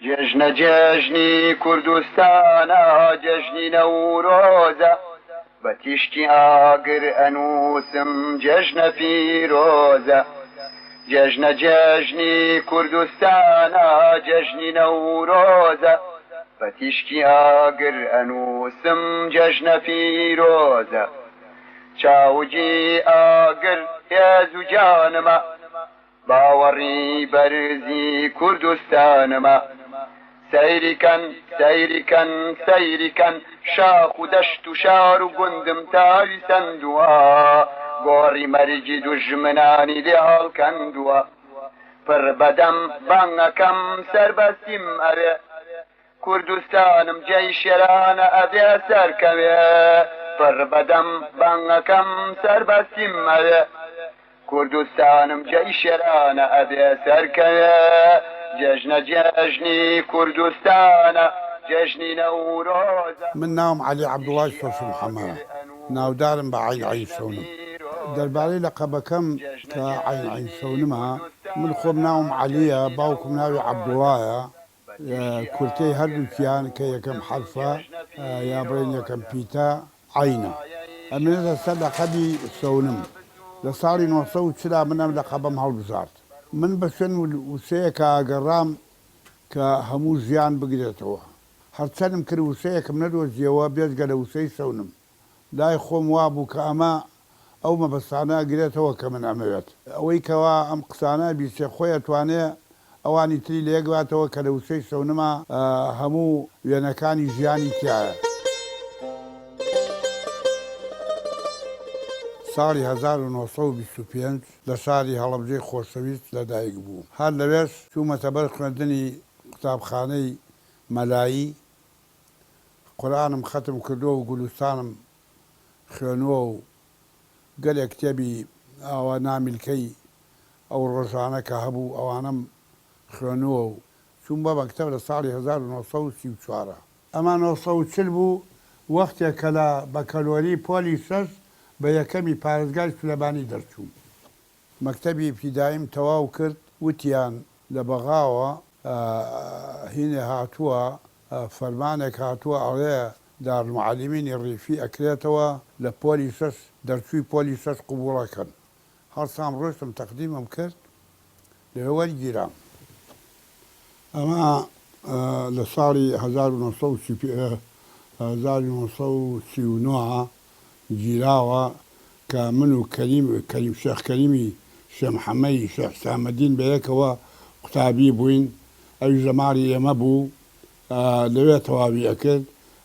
جێژنە جێژنی کوردستانە جێژنی نەورۆزە بە تیشکی ئاگر ئەنووسم جێژنە پیرۆزە جێژنە جێژنی کوردستانە جێژنی نەورۆزە بە تیشکی ئاگر ئەنووسم جێژنە پیرۆزە چاوگی ئاگر هێز و گیانمە باوەڕی بەرزی کوردستانمە سەیری کەن سەیری کەن سەیری کەن شاخ و دەشت و شار و گوندم تاوی سەندووە گۆڕی مەرگی دوژمنانی لێ هەڵکەندووە پڕ بەدەم بانگەکەم سەربەستیم ئەوێ کوردستانم جێی شێرانە ئەبێ سەرکەوێ پڕ بەدەم بانگەکەم سەربەستیم ئەوێ کوردستانم جێی شێرانە ئەبێ سەرکەوێ جێژنە جێژنی کوردستانە جێژنی نەورۆزە. من ناوم عەلی عەبدوڵای سۆفی محەمەە ناودارم بە عەین عەین سەونم. دەربارەی لەقەبەکەم کە عەین عەین سەونمە من خۆم ناوم عەلیە باوکم ناوی عەبدوڵایە کورتەی هەردووکیان کە یەکەم حەرفە یا بڵێین یەکەم پیتە عەینە. ئەمێنێتە سەر لەقەبی سەونم. لە ساڵی 940 دا من ئەم لەقەبەم هەڵبژارد. من بە شوێن وشەیەکا گەڕام کە هەموو ژیان بگرێتەوە. هەرچەندم کرد وشەیەکم نەدۆزییەوە بێجگە لە وشەی سەونم. لای خۆم وابوو کە ئەمە ئەو مەبەستانە ئەگرێتەوە کە من ئەمەوێت. ئەوەی کەوا ئەم قسانە ئەبیسێ خۆی ئەتوانێ ئەوانی تری لەیەک باتەوە کە لە وشەی شەونما هەموو وێنەکانی ژیانی تیایە. ساڵی 1925 لە شاری هەڵەبجەی خۆشەویست لەدایک بووم. هەر لەوێش چوومەتە بەر خوێندنی قوتابخانەی مەلایی. قورئانم خەتم کردووە و گولوستانم خوێنووە و گەلێک کتێبی ئاوا نامیلکەی ئەو ڕۆژانە کە هەبوو ئەوانەم خوێنووە و چووم بۆ مەکتەب لە ساڵی 1934. ئەمە 940 بوو وەختێک کە لە بەکەلۆری پۆلی شەش بە یەکەمی پارێزگای سولەمانی دەرچووم. مەکتەبی ئیبتیداییم تەواو کرد، وتیان لە بەغاوە هینێ هاتووە، فەرمانێک هاتووە ئەڵێ دارالمعلمینی ڕیفی ئەکرێتەوە لە پۆلی شەش دەرچووی پۆلی شەش قبوڵ ئەکەن. هەڵسام ڕۆیشتم تەقدیمم کرد لەوێ وەرگیرام. ئەمە لە ساڵی 1939 گیراوە کە من و کەریم کەریم شێخ کەریمی شێ محەمەی شێخ حسامەدین بەیەکەوە قوتابی بووین ئەویش لە ماڵی ئێمە بوو لەوێ تەواوی ئەکرد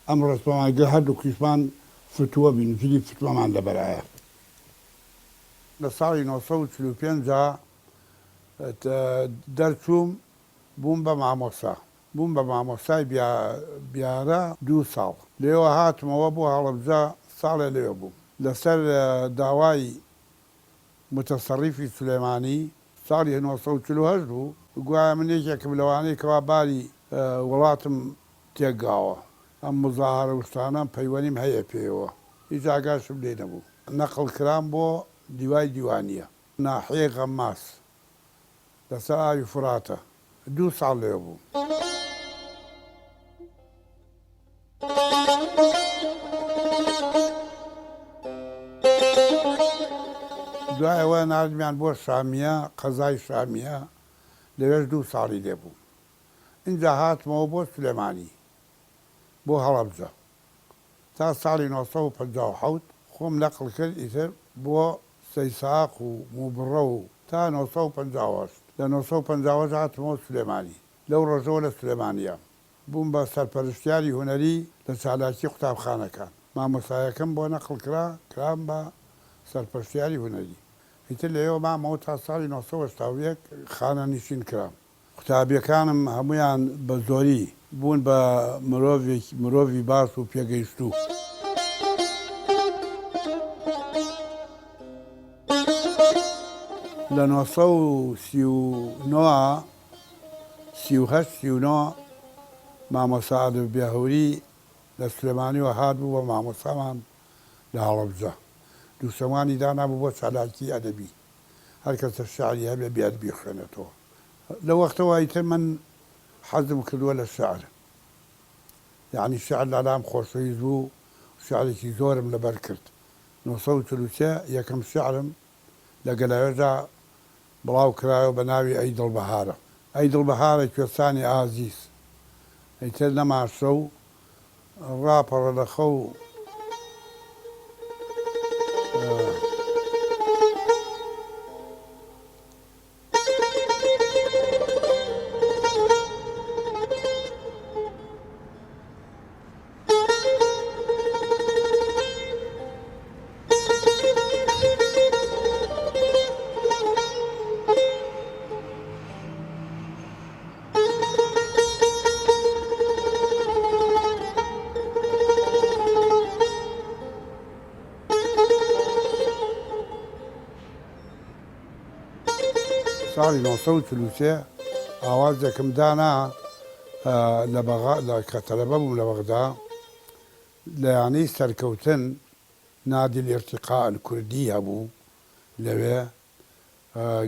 ئەم ڕەسمەمان گرت هەردووکیشمان فتوە بین جلی فتوەمان لەبەرایە. لە ساڵی 945 دەرچووم بووم بە مامۆستا. بووم بە مامۆستای بیارە دوو ساڵ. لەوێوە هاتمەوە بۆ هەڵەبجە ساڵێ لەوێ بووم. لەسەر داوای موتەسەڕیفی سولێمانی ساڵی 948 بوو، گوایە من یەکێکم لەوانەی کەوا باری وڵاتم تێکگاوە. ئەم موزاهەرە و شتانەم پەیوەنیم هەیە پێیەوە. هیچ ئاگاشم لێی نەبوو. نەقڵ کرام بۆ لیوای دیوانیە، ناحیەی غەمماس. لەسەر ئاوی فوراتە. دوو ساڵ لەوێ بووم. دوای ئەوە ناردمیان بۆ شامیە، قەزای شامیە، لەوێش دوو ساڵی لێ بووم. ئینجا هاتمەوە بۆ سولێمانی، بۆ هەڵەبجە. تا ساڵی 957 خۆم نەقڵ کرد ئیتر بۆ سەیساق و موبڕە و تا 958. لە 958 هاتمەوە سولێمانی. لەو ڕۆژەوە لە سولێمانییام. بووم بە سەرپەرشتیاری هونەری لە چالاکی قوتابخانەکان. مامۆستایەکەم بۆ نەقڵ کرا، کرام بە سەرپەرشتیاری هونەری. ئیتر لەوێوە مامەوە تا ساڵی 981 خانەنشین کرام. قوتابیەکانم هەموویان بە زۆری بوون بە مرۆڤی باش و پێگەیشتوو. لە 939، 38، 39 مامۆستا ئەلف بێهوری لە سلێمانیوە هات بوو بە مامۆستامان لە هەڵەبجە. دووشەمانی دانابوو بۆ چالاکیی ئەدەبی. هەر کەسە شیعری هەبێ بێت بیخوێنێتەوە. لەو وەختەوە ئیتر من حەزم کردووە لە شیعر. یەعنی شیعر لەلام خۆشەویست بوو، شیعرێکی زۆرم لەبەر کرد. 943 یەکەم شیعرم لە گەلاوێژا بڵاو کرایەوە بە ناوی ئەی دڵ بەهارە. ئەی دڵ بەهارە کوێستانی ئازیز. ئیتر نەما شەو ڕاپەڕە لە خەو. ساڵی 943 ئاوازێکم دانا لە بەغا کە تەلەبە بووم لە بەغدا لە یانەی سەرکەوتن نادی الارتقاء الکردی هەبوو لەوێ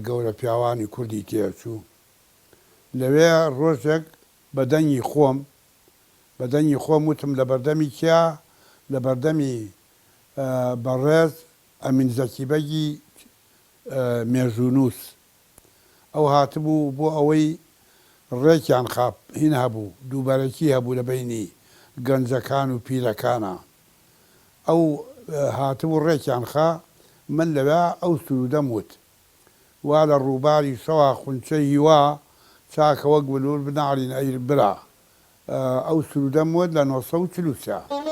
گەورە پیاوانی کوردی تێچوو لەوێ ڕۆژێک بە دەنگی خۆم بە دەنگی خۆم وتم لە بەردەمی کیا لە بەردەمی بەڕێز ئەمین زەکی بەگی مێژوونووس ئەو هاتبوو بۆ ئەوەی ڕێکیان خا هین هەبوو دووبەرەکی هەبوو لە بەینی گەنجەکان و پیرەکانا ئەو هاتبوو ڕێکیان خا من لەوێ ئەو سروودەم وت وا لە ڕووباری شەوا خونچەی هیوا چاکە وەک بلوور بناڵین ئەی برا ئەو سروودەم وت لە 943.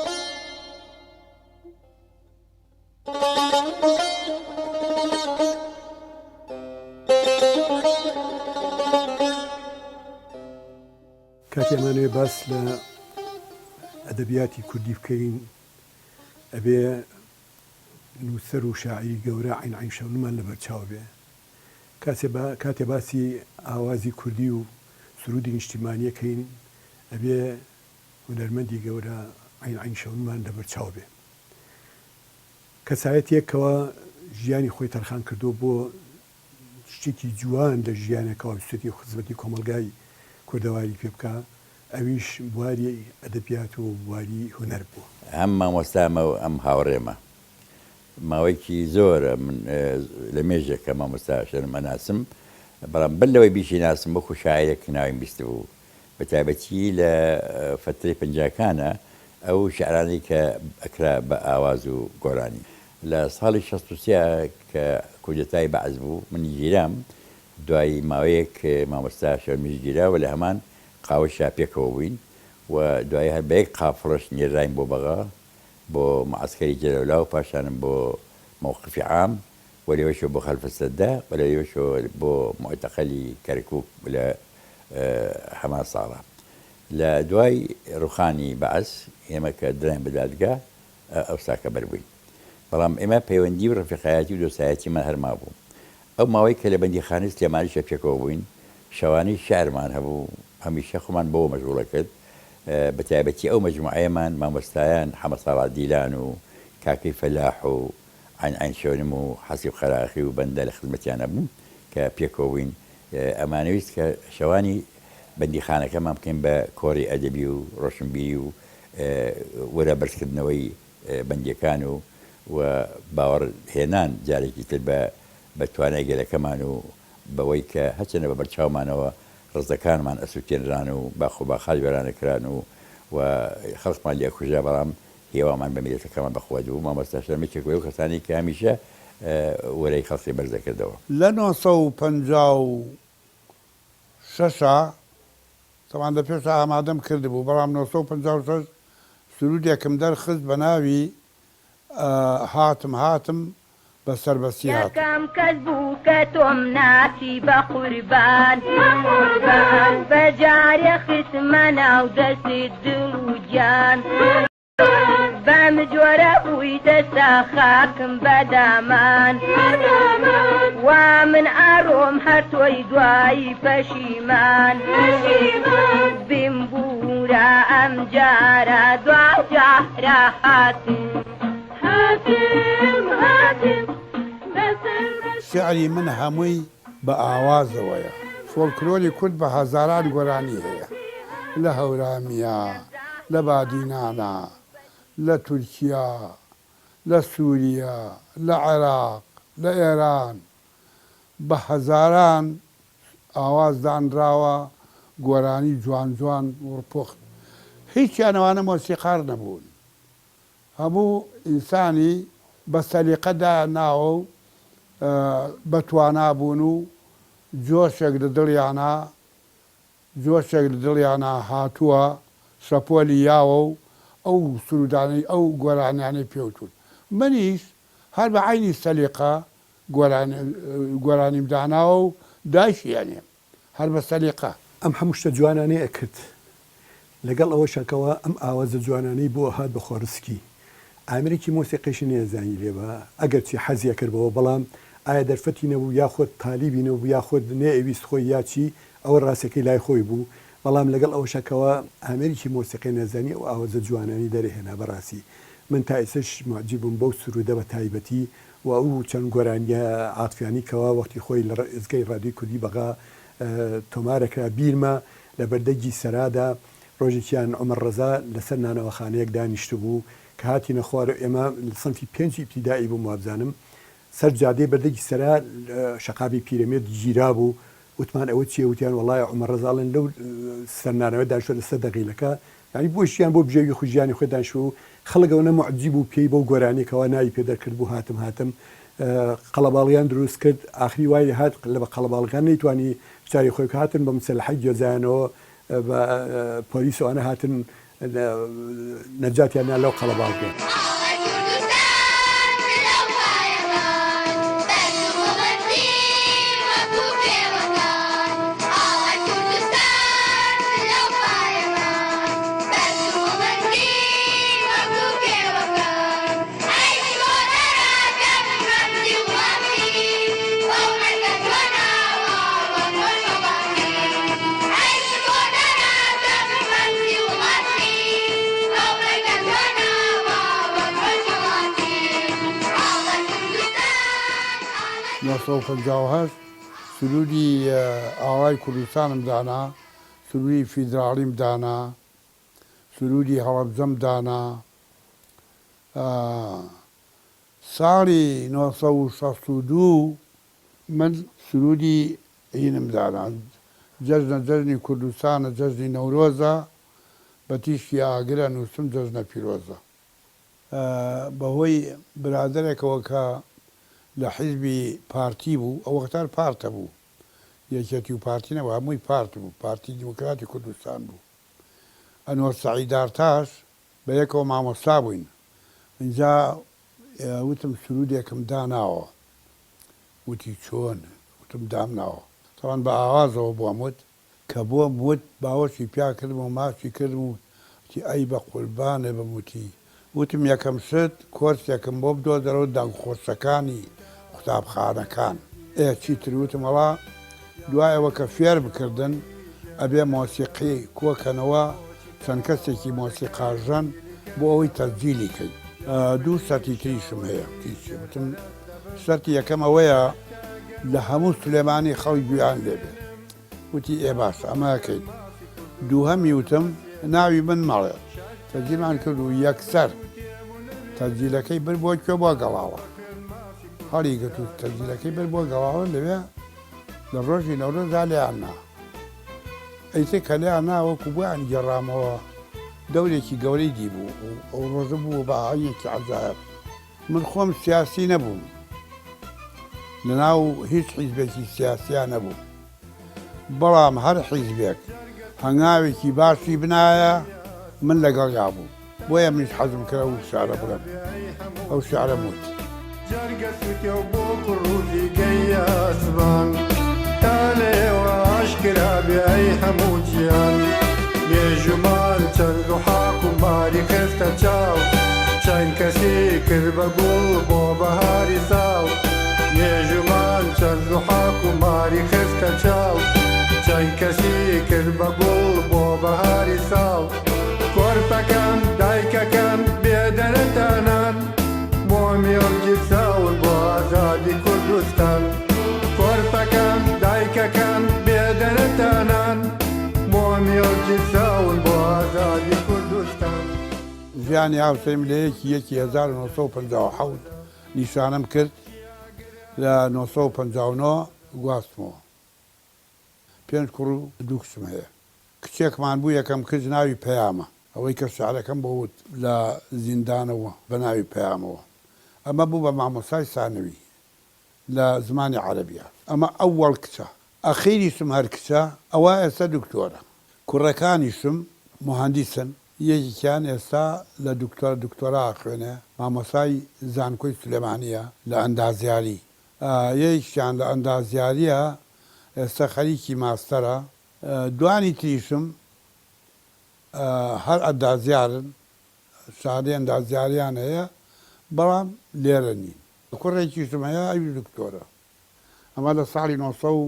کاتێ ئەمانەوێ باس لە ئەدەبیاتی کوردی بکەین ئەبێ نووسەر و شاعیری گەورە عەین عەین شەونمان لەبەر چاو بێ. کاسێ با کاتێ باسی ئاوازی کوردی و سروودی نیشتیمانی ئەکەین ئەبێ هونەرمەندی گەورە عەین عەین شەونمان لەبەر چاو بێ. کەسایەتیەک کەوا ژیانی خۆی تەرخان کردووە بۆ شتێکی جوان لە ژیانە کەوا ویستێتی خزمەتی کۆمەڵگای کوردەواری پێ بکا ئەویش بواری ئەدەبیات و بواری هونەر بووە. هەم مامۆستامە و هەم هاوڕێمە. ماوەیەکی زۆرە من لە مێژێکە مامۆستا شەرم ئەناسم، بەڵام بەر لەوەی بیشیناسم وەکوو شاعیرێک ناویم بیستبوو. بە تایبەتی لە فەترەی پەنجاکانا ئەو شیعرانەی کە ئەکرا بە ئاواز و گۆرانی. لە ساڵی 63 کە کودەتای بەعس بوو من گیرام، دوای ماوەیەک مامۆستا شەرمیش گیرا و لە هەمان قاوشا پێکەوە بووین و دوایی هەر بە یەک قافڵەش نێردراین بۆ بەغا بۆ معەسکەری جەلەولا و پاشانم بۆ مەوقفی عام و لەوێشەوە بۆ خەلف السدە و لەوێشەوە بۆ موعتەقەلی کەرکووک لە هەمان ساڵا لە دوای ڕوخانی بەعس ئێمە کە دراین بە دادگا ئەوساکە بەر بووین بەڵام ئێمە پەیوەندی و ڕەفیقایەتی و دۆستایەتیمان هەر مابوو ئەو ماوەی کە لە بەندیخانەی سلێمانیشە پێکەوە بووین شەوانەی شیعرمان هەبوو هەمیشە خۆمان بەوە مەشغوڵ ئەکرد بە تایبەتی ئەو مەجموعەیەمان مامۆستایان حەمە ساڵا دیلان و کاکەی فەلاح و عەین عەین شۆنم و حەسیب قەراخی و بەندە لە خزمەتیانا بووم کە پێکەوە بووین ئەمانەویست کە شەوانی بەندیخانەکەمان بکەین بە کۆڕی ئەدەبی و ڕۆشنبیری و ورە بەرزکردنەوەی بەندیەکان و و باوەڕ هێنان جارێکی تر بە بە توانای گەلەکەمان و بەوەی کە هەرچەندە بە بەرچاومانەوە ڕزەکانمان ئەسوتێنران و باخ و باخات وێرانە کران و و خەڵکمان لێ ئەکوژرا بەڵام هیوامان بە میللەتەکەمان بە قوت بوو مامۆستا شەرم یەکێک بوو لەو کەسانەی کە هەمیشە ورەی خەڵکی بەرز دەکردەوە. لە 956 ا تەبعەن لە پێشا ئامادەم کردبوو بەڵام 956 سروودێکم دەرخست بە ناوی هاتم هاتم بە سەربەستی هاتم. یەکەم کەس بوو کە تۆم ناسی بە قوربان بە جارێ خستمە ناو دەستت دڵ و گیان بەم جۆرە بوویتە ساخاکم بە دامان وا من ئەڕۆم هەر تۆی دوایی پەشیمان بمبوورە ئەم جارە دوا جارە هاتم. شیعری من هەمووی بە ئاوازەوەیە. فۆلکلۆری کورد بە هەزاران گۆرانی هەیە لە هەورامییە، لە بادینانە، لە تورکیا، لە سوریە، لە عێراق، لە ئێران بە هەزاران ئاواز دانراوە، گۆرانی جوان جوان وڕپوخت. هیچیان ئەوانە مۆسیقار نەبوون. هەموو ئینسانی بە سەلیقە دایان ناوە و بە توانا بوون و جۆشێک لە دڵیانا جۆشێک لە دڵیانا هاتووە شەپۆلی یاوە و ئەو سروودانەی ئەو گۆرانیانەی پێوتوون. منیش هەر بە عەینی سەلیقە گۆرانی گۆرانیم داناوە و دایشی ئەنێم. هەر بە سەلیقە. ئەم هەموو شتە جوانانەی ئەکرد لەگەڵ ئەوەشا کەوا ئەم ئاوازە جوانانەی بۆ ئەهات بە خۆڕسکی ئامێرێکی مۆسیقیشی نەیەزانی لێ با ئەگەرچی حەزی ئەکرد بەوە بەڵام ئایا دەرفەتی نەبوو یاخود تالیبی نەبوو یاخود نەیئەویست خۆی یا چی ئەوە ڕاستەکەی لای خۆی بوو بەڵام لەگەڵ ئەوەشا کەوا ئامێرێکی مۆسیقی نەزانی ئەو ئاوازە جوانانەی دەرئەهێنا بەڕاستی من تا ئێستەش موعجیبم بەو سروودە بە تایبەتی و ئەو چەند گۆرانیە عاتفیانەی کەوا وەختی خۆی لە ئێزگەی ڕادیۆی کوردی بەغا تۆمارەکرا بیرمە لە بەردەنگی سەرادا ڕۆژێکیان عومەر ڕەزا لەسەر نانەواخانەیەک دانیشتبوو کە هاتینە خوارەوە ئێمە لە سەنفی پێنجی ئیبتیدائی بووم وابزانم سەر جادەی بەردەنگی سەرا شەقامی پیرەمێرد گیرابوو وتمان ئەوە چیە وتیان وەڵای عومەر ڕەزا ئەڵێن لەو سەر نانەوە دانیشتوە لەسەر دەغیلەکە یانی بۆ ژیان بۆ بژێوی خۆی ژیانی خۆی دانیشتوە و خەڵک ئەوەنە موعجیب بوو پێی بەو گۆرانیە کەوا ناوی پێ دەرکردبوو هاتم هاتم قەڵەباڵغیان دروست کرد ئاخری وای لێ هات لە بە قەڵەباڵغیان نەیتوانی چاری خۆی بکا هاتن بە مسەلەحەی گوێزایانەوە بە پۆلیس ئەوانە هاتن نەجاتیان نا لەو قەڵەباڵغیە. ئاڵای کوردستان لەو پایەکان بەرز و بڵندی وەکوو کێوەکان ئاڵای کوردستان لەو پایەکان بەرز و بڵندی وەکوو کێوەکان ئەی شکۆدارەکەم ڕەمزی وڵاتی بەو ڕەنگە جوانەوە وەک ڕۆژهەڵاتی ئەی شکۆدارەکەم ڕەمزی وڵاتی بەو ڕەنگە جوانەوە وەک ڕۆژهەڵاتی ئاڵای کوردستان ئاڵای. 958 سروودی ئاڵای کوردستانم دانا، سروودی فیدراڵیم دانا، سروودی هەڵەبجەم دانا، ساڵی 962 من سروودی هینم دانا، جەژنە جەژنی کوردستانە جەژنی نەورۆزە، بە تیشکی ئاگر ئەنووسم جەژنە پیرۆزە. بەهۆی برادەرێکەوە کە لە حیزبی پارتی بوو، ئەو وەختە هەر پارت هەبوو، یەکێتی و پارتی نەبوو، هەمووی پارت بوو، پارتی دیموکراتی کوردستان بوو. ئەنوەر سەعید دارتاش بە یەکەوە مامۆستا بووین. ئینجا وتم سروودێکم داناوە. وتی چۆن؟ وتم دامناوە. تەبعەن بە ئاوازەوە بۆم وت. کە بۆم وت باوەشی پیا کردم و ماچی کردم و وتی ئەی بە قوربانت بم وتی وتم یەکەم شت کۆرسێکم بۆ بدۆزەرەوە دەنگخۆشەکانی قوتابخانەکان ئێ چیتر وتم وەڵا دوای ئەوە کە فێر بکردن ئەبێ مۆسیقی کۆکەنەوە چەند کەسێکی مۆسیقاژەن بۆ ئەوەی تەسجیلی کەین. دوو شەرتی تریشم هەیە وتی چی وتم شەرتی یەکەم ئەوەیە لە هەموو سلێمانی خەڵک گوێیان لێ بێ وتی ئێ باشە ئەمە ئەکەین. دووهەمی وتم ناوی من مەڵێ. تەسجیلمان کرد و یەکسەر تەسجیلەکەی برد بۆ کوێ بۆ گەڵاڵە. هەڵی گرت و تەسجیلەکەی برد بۆ گەڵاڵە لەوێ لە ڕۆژی نەورۆزدا لێیان نا. ئیتر کە لێیان نا وەکوو بۆیان گێڕامەوە دەورێکی گەورەی دیبوو و ئەو ڕۆژە بوو بە ئاهەنگێکی عەجایەب. من خۆم سیاسی نەبووم، لەناو هیچ حیزبێکی سیاسیا نەبووم، بەڵام هەر حیزبێک هەنگاوێکی باشی بنایە من لەگەڵیا بووم، بۆیە منیش حەزم کرد ئەو شیعرە بڵێم، ئەو شیعرەم وت. جەرگە سوتێ و بۆ کوڕ و زیکەی ئاسمان تا لێوە ئاشکرا بێ ئەی هەموو جیهان بێژومان چەند زوحاک و ماری خستە چاو چەند کەسی کرد بە گوڵ بۆ بەهاری ساڵ مێژومان چەند زوحاک و ماری خستە چاو چەند کەسی کرد بە گوڵ بۆ بەهاری ساڵ کۆرپەکەم دایکەکەم بێدەرەتانان بۆ میڵ گیرساون بۆ ئازادی کوردستان کۆرپەکەم دایکەکەم بێدەرەتانان. ژیانی هاوسەریم لە یەکی یەکی 1957 نیشانەم کرد، لە 959 گواستمەوە. پێنج کوڕ و دوو کچم هەیە. کچێکمان بوو یەکەم کچ ناوی پەیامە، ئەوەی کە شیعرەکەم بۆ وت لە زیندانەوە بە ناوی پەیامەوە. ئەمە بوو بە مامۆستای سانەوی لە زمانی عەرەبیا. ئەمە ئەوەڵ کچە. ئەخیریشم هەر کچە، ئەوە ئێستا دکتۆرە. کوڕەکانیشم موهەندیسن، یەکێکیان ئێستا لە دکتۆر دکتۆرا ئەخوێنێ، مامۆستای زانکۆی سولێمانییە لە ئەندازیاری. یەکیان لە ئەندازیارییە ئێستا خەریکی ماستەرە. دوانی تریشم هەر ئەندازیارن، شەهادەی ئەندازیاریان هەیە، بەڵام لێرە نین. کوڕێکیشم هەیە ئەویش دکتۆرە. ئەمە لە ساڵی نۆسەد و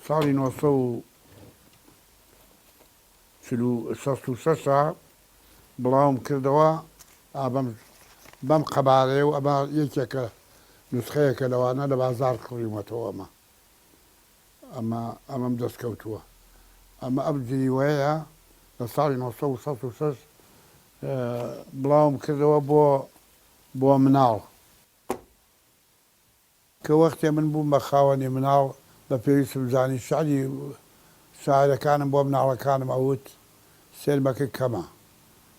ساڵی 946 بڵاوم کردەوە ئا بەم بەم قەبارەیە و ئەمە یەکێکە نوسخەیەکە لەوانە لە بازاڕ کڕیومەتەوە ئەمە ئەمە ئەمەم دەست کەوتووە ئەمە ئەم جریوەیە لە ساڵی 966 بڵاوم کردەوە بۆ بۆ مناڵ. کە وەختێ من بووم بە خاوەنی مناڵ بە پێویستم زانی شعری شاعرەکانم بۆ مناڵەکانم ئەوت سێرمەکە کەمە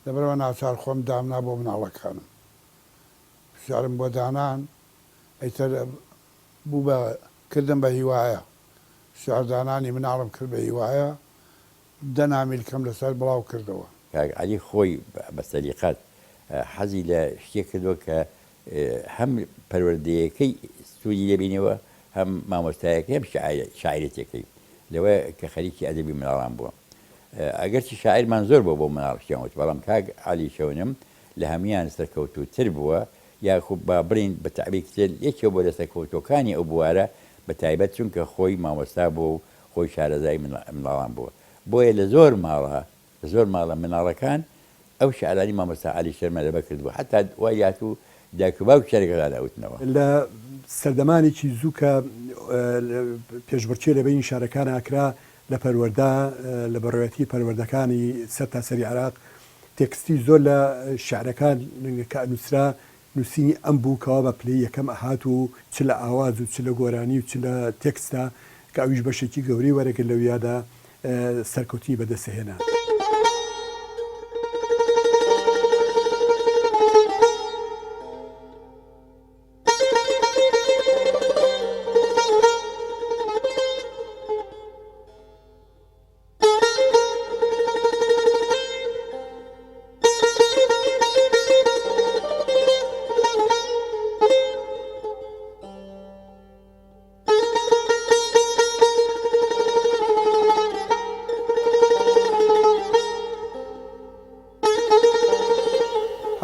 لەبەرئەوە ناچار خۆم دامنا بۆ مناڵەکانم شعرم بۆ دانان ئیتر بوو بە کردم بە هیوایە شعر دانانی مناڵم کرد بە هیوایە دە نامیلکەم لەسەر بڵاو کردەوە. کاک عەلی خۆی بە سەلیقەت حەزی لە شتێک کردووە کە هەم پەروەردەیەکەی سوودی لێ بینیوە، هەم مامۆستایەکەی، هەم شاعیرێتیەکەی لەوە کە خەریکی ئەدەبی مناڵان بووە. ئەگەرچی شاعیرمان زۆر بووە بۆ مناڵ شتیان وت، بەڵام کاک عەلی شەونم لە هەموویان سەرکەوتووتر بووە، یاخو با بڵێین بە تەعبیرێکی تر یەکێک بووە لە سەرکەوتووەکانی ئەو بوارە، بە تایبەت چونکە خۆی مامۆستا بووە و خۆی شارەزای مناڵان بووە. بۆیە لە زۆر ماڵە لە زۆر ماڵە مناڵەکان ئەو شیعرانەی مامۆستا عەلی شەرمە لەبەر کردبوو حەتا وای لێهاتبوو دایک و باوکی شیعرەکەیان ئەوتنەوە. لە سەردەمانێکی زوو کە پێشبڕکێ لە بەینی شارەکان ئەکرا لە پەروەردە لە بەڕێوەتی پەروەردەکانی سەرتاسەری عێراق تێکستی زۆر لە شیعرەکان کە ئەنووسرا نووسینی ئەم بوو کەوا بە پلەی یەکەم ئەهات و چ لە ئاواز و چ لە گۆرانی و چ لە تێکستا کە ئەویش بەشێکی گەورەی وەرەگرت لەویادا سەرکەوتنی بەدەسهێنا.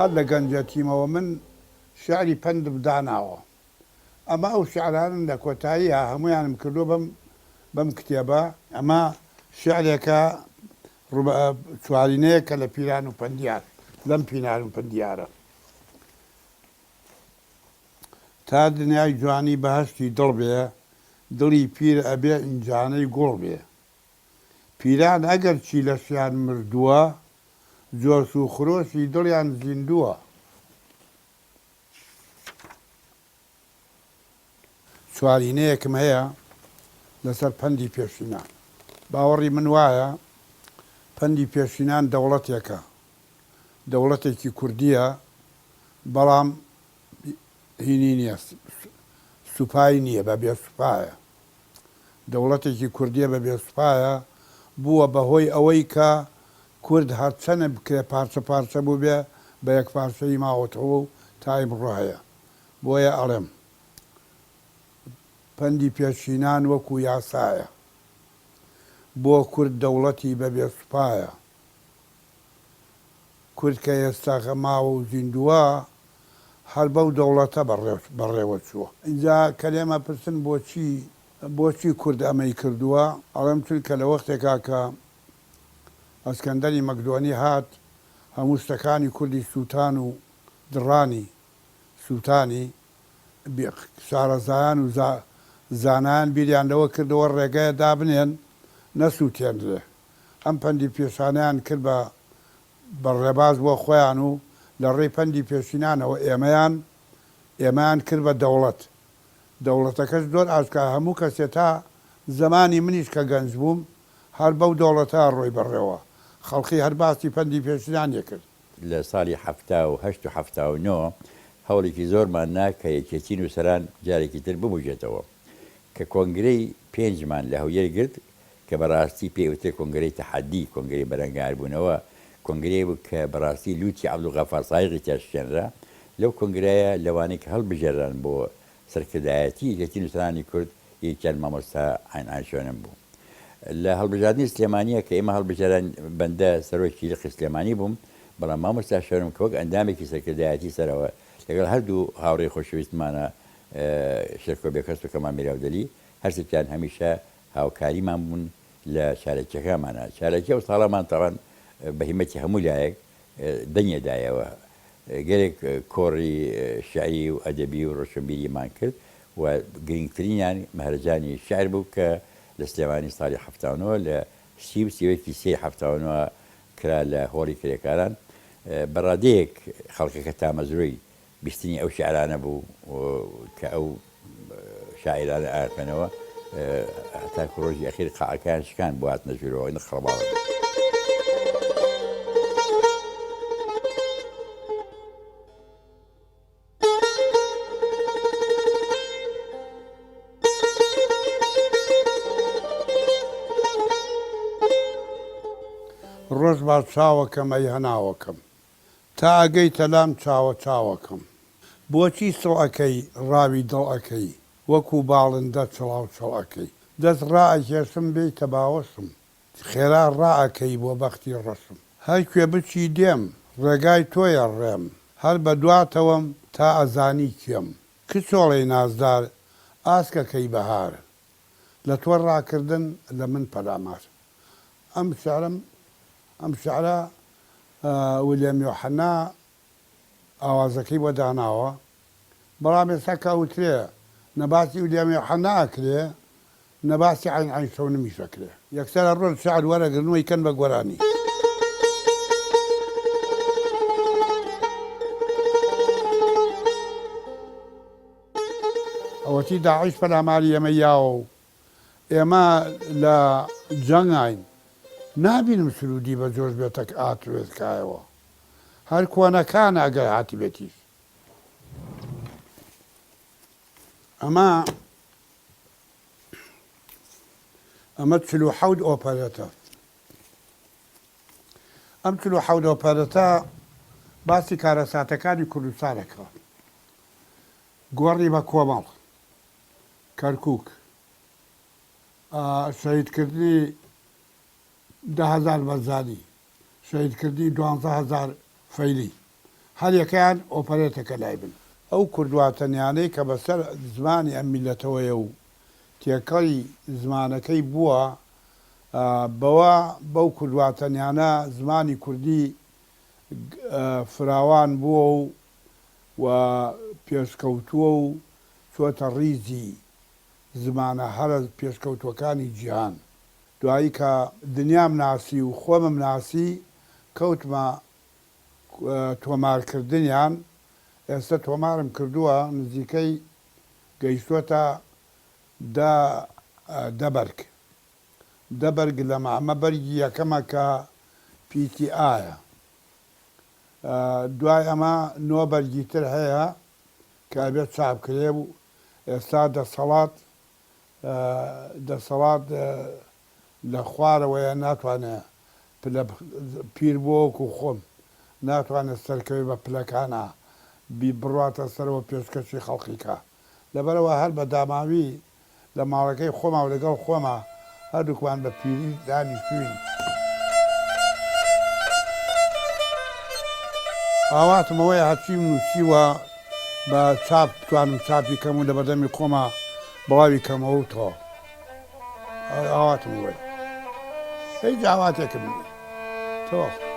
هەر لە گەنجەتیمەوە من شیعری پەندم داناوە. ئەمە ئەو شیعرانەن لە کۆتاییا هەموویانم کردووە بەم بەم کتێبە. ئەمە شیعرێکە ڕوبع چوارینەیەکە لە پیران و پەندیار لەم پینار و پەندیارە. تا دنیای جوانی بەهەشتی دڵ بێ، دڵی پیر ئەبێ ئینجانەی گوڵ بێ. پیران ئەگەرچی لەشیان مردووە، جۆش و خرۆشی دڵیان زیندووە. چوارینەیەکم هەیە لەسەر پەندی پێشینان. باوەڕی من وایە پەندی پێشینان دەوڵەتێکە، دەوڵەتێکی کوردییە، بەڵام هینی نییە، سوپای نییە، بە بێ سوپایە. دەوڵەتێکی کوردییە بە بێ سوپایە، بووە بە هۆی ئەوەی کە کورد هەرچەنە بکرێ پارچە پارچە بووبێ بە یەکپارچەیی ماوەتەوە و تا ئیمڕۆ هەیە. بۆیە ئەڵێم پەندی پێشینان وەکو یاسایە. بۆ کورد دەوڵەتی بە بێ سوپایە. کورد کە ئێستا ماوە و زیندووە هەر بەو دەوڵەتە بەڕێوە چووە. ئینجا کە لێم ئەپرسن بۆچی بۆچی کورد ئەمەی کردووە؟ ئەڵێم چونکە لە وەختێکا کە ئەسکەندەری مەکدۆنی هات هەموو شتەکانی کوردی سووتان و دڕانی سووتانی، شارەزایان و زانایان بیریان لەوە کردەوە ڕێگەیە دابنێن نەسووتێنرێ. ئەم پەندی پێشانەیان کرد بە. بە ڕێباز بۆ خۆیان و لە ڕێی پەندی پێشینانەوە ئێمەیان ئێمەیان کرد بە دەوڵەت. دەوڵەتەکەش زۆر ئاشکرا هەموو کەسێ تا زەمانی منیش کە گەنج بووم هەر بەو دەوڵەتە ڕۆی بەڕێوە. خەڵقی هەر باسی پەندی پێشینانی کرد. لە ساڵی 78 و 79 هەوڵێکی زۆرمان نا کە یەکێتی نووسەران جارێکی تر ببوژێتەوە. کە کۆنگرەی پێنجمان لە هەولێر گرت کە بە ڕاستی پێی ئەوترێ کۆنگرەی تەحەدی، کۆنگرەی بەرەنگاربوونەوە، کۆنگرەیەک بوو کە بە ڕاستی لووتی عەبدولغەفار سایقی تیا شکێنرا. لەو کۆنگرەیە لەوانەی کە هەڵبژێرران بۆ سەرکردایەتی یەکێتی نووسەرانی کورد یەکیان مامۆستا عەین عەین شۆنم بوو. لە هەڵبژاردنی سلێمانییە کە ئێمە هەڵبژێران بەندە سەرۆکی لقی سلێمانی بووم، بەڵام مامۆستا شۆنم کە وەک ئەندامێکی سەرکردایەتی سەرەوە لەگەڵ هەردوو هاوڕێی خۆشەویستمانە شێرکۆ بێکەس و کەمال میراودەلی هەرسێکیان هەمیشە هاوکاریمان بوون لە چالاکیەکانمانا، چالاکی ئەو ساڵەمان تاوان بە هیمەتی هەموو لایەک دەنگێ دایەوە، گەلێک کۆڕی شیعری و ئەدەبی و ڕۆشنبیریمان کرد و گرینگترینیان مەهرەجانی شیعر بوو کە لە سلێمانی ساڵی 79 لە سی و سیوەکی سێی 79 کرا لە هۆڵی کرێکاران، بە ڕادەیەک خەڵکەکە تامەزرۆی بیستنی ئەو شیعرانە بوو کە ئەو شاعیرانە ئاخوێنەوە هەتاکو ڕۆژی ئەخیر قاعەکەیان شکان بۆ هاتنە ژوورەوە ئەوەندە قەڵەباڵغ بوو. ڕۆژ با چاوەکەم ئەی هەناوەکەم. تا ئەگەیتە لام چاوە چاوەکەم. بۆچی سڵ ئەکەی ڕاوی دڵ ئەکەی وەکو باڵندە چڵاو چڵ ئەکەی. دەست ڕائەکێشم بێیتە باوەشم. خێرا ڕائەکەی بۆ بەختی ڕەشم. هەر کوێ بچی دێم ڕێگای تۆیە ڕێم. هەر بە دواتەوەم تا ئەزانی کێم. کچۆڵەی نازدار ئاسکەکەی بەهار. لە تۆ ڕاکردن لە من پەلامار. ئەم شعرەم ئەم شعرە ولیەم یۆحەنا ئاوازەکەی بۆ داناوە، بەڵام ئێستا کە ئەوترێ نە باسی ولیەم یۆحەنا ئەکرێ نە باسی عەین عەین شەونمیش ئەکرێ. یەکسەر ئەڕۆن شعر وەرەگرن و ئەیکەن بە گۆرانی. ئەوەتی داعش پەلاماری ئێمەی یاوە و ئێمە لە جەنگاین نابینم سرودی بە جۆش بێتە ئاتروێسکایەوە هەر کۆنەکانە ئەگەر هاتبێتیش ئەمە ئەمە 47 ئۆپەرەتە ئەم 47 ئۆپەرەتە باسی کارەساتەکانی کوردستانەکە گۆڕی بە کۆمەڵ کەرکوک، شەهیدکردنی 10,000 بەرزانی، شەهیدکردنی 12,000 فەیلی، هەر یەکەیان ئۆپەرێتەکە لای من. ئەو کوردواتەنیانەی کە بەسەر زمانی ئەم میللەتەوەیە و تێکەڵی زمانەکەی بووە، بەوە بەو کوردواتەنیانە زمانی کوردی فراوان بووە و و پێشکەوتووە و چۆتە ڕیزی زمانە هەرە پێشکەوتووەکانی جیهان. دوایی کە دنیام ناسی و خۆمم ناسی کەوتمە تۆمارکردنیان، ئێستە تۆمارم کردووە نزیکەی گەیشتووەتە دە دە بەرگ. دە بەرگ لەمە، ئەمە بەرگی یەکەمە کە پیتی ئایە. دوای ئەمە نۆ بەرگی تر هەیە کە ئەبێت چاپ کرێ و ئێستا دەسەڵات دەسەڵات لە خوارەوەیە ناتوانێ پلە پیر بووە وەکو خۆم ناتوانێت سەرکەوێ بە پلەکانا بی بڕواتە سەرەوە پێشکەشی خەڵقی کا لەبەرئەوە هەر بە داماوی لە ماڵەکەی خۆما و لەگەڵ خۆما هەردووکمان بە پیری دانیشتووین. ئاواتم ئەوەیە هەرچیم نووسیوە بە چاپ بتوانم چاپی کەم و لەبەردەمی خۆما بڵاوی کەمەوە و تەواو. ئاواتم ئەوەیە. هیچ ئاواتێکم نییە. تەواو.